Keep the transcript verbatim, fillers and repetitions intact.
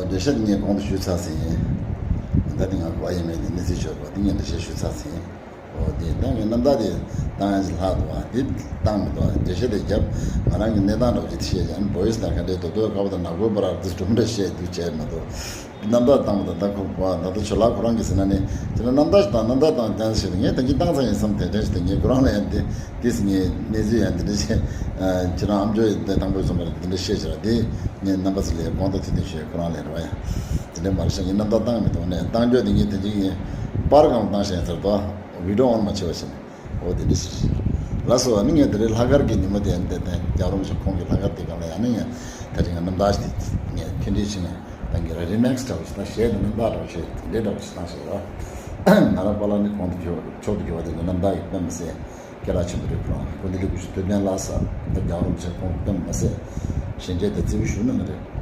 འགྲེལ་བཤད་ངས་གོང་དུ་ཞུས་ཚར་ཟིན། ད་དེ་ང་གོ་བ་ཡིན་མེད་ཀྱི་གནས་ཚུལ་ཆོད་པ་དེ་ངས་འགྲེལ་བཤད་ཞུས་ཚར་ཟིན། འོ་དེ་ད་ངས་རྣམ་ཐར་དེ་བཏང་ཡ་ཞིག་ལྷག་འདུག་བ། དེ་བཏང་མི་འདུག་བ། འགྲེལ་བཤད་དེ་རྒྱབ། ང་རང་གི་གནས་སྟངས་འདྲ་བོ་ཅིག་དེ་བཤད་ཀྱང་བོ་ཡིས་དང་ག་འདྲའི་རྡོ་རྡོའི་ཁ་བ་དང་ནག་པོའི་བར་དུ་གྲུབ་འདྲ་བཤད་འདུག་བྱས་མ་གཏོགས། རྣམ་ཐར་བཏང་བ་དང་ད་ཁོ་བ་ད་ལྟ་ཇོ་ལགས་ཁོ་རང་གིས་ཟེར་ན་ནི་དེ་ལ་རྣམ་ཐར་ཞིག་དང་རྣམ་ཐར་དང་ལྡན་ཞིག་ངས་ད་གིན་བཏང་ཚར་ཡིན་བསམ། དེ་འདྲ་ཞིག་དང་ངས་ཁོ་རང་ལ་ཡང་དེ་དེས་ངས་གནས་ཚུལ་ཡང་དེ་འདྲ་བཤད། ཁྱེད་རང་ཨ་མཆོག་ཡིན་དེ་དང་པོའི་རྩོམ་པར་དེ་འདྲ་བཤད་ཤག་དེ་ངས་རྣམ་པ་ཚོ་ལ་དགོངས་དག་ཐེར་འདོན་ཞུས། ཁོ་རང་ལ་རེད་བ། ཡང་དེ་འདྲ་མ་རེད་ཤག་ངས་རྣམ་ཐར་བཏང་མི་འདུག་ནས་བཏང་རྒྱུ་དེ་ངས་དེ་འཇིག་ངས་པར་གང་བཏང་ཤག་ཡིན་ཚར་དོ། བི་ཌི་ཡོ་ཨོན་མ་བྱས་པ་བྱས་ནས། འོ་དེ་འདྲ་ཞིག་རེད། ལགས་སོ། ཨ་ནི་ངས་དེ་རིང་ལྷག་དཀར་གྱི་ཉིན་མོ་དེ་ཡང་ཏན་ཏན་རྒྱལ་བ་རིན་པོ་ཆེ་ཁོང་གི་ལྷག་དཀར་དེ་སྒང་ལ་ཡང་ནི་ངས་ད་ཅི་ང་རྣམ་ཐར་ཞིག་དེ་ངས་འཕྲིན་སྦྲེལ་བྱས་ནས་ད་ངས་ར་རི་མེག་སི་འདྲ་བོ་ཞིག་དང་གཞས་དང་རྣམ་ཐར་འདྲ་བོ་ཞིག་དེ་འདྲ་འདྲ་བོ་ཞིག་བཏང་ཞིག་རེད་བ། ང་རང་པཱ་ལགས་ནི་གོང་དུ་གྱུར་མཆོག་ཏུ་གྱུར་པ་དེ་ངའི་རྣམ་ཐར་ཡི་དཔེ་མི་སྲིད་སྐད་གྲགས་ཆེན་པོ་རེད། ཁོ་རང་སྐུ་ཚེ་ཧྲིལ་པོ་ཞིག་དུས་གཏན་ལ་ས་ད་རྒྱལ་བ་རིན་པོ་ཆེ་ཁོང་དཔེ་མི་སྲིད་ཞལ་མཇལ་དེ་བརྩི་བཀུར་ཞུ་གནང་གི་རེད།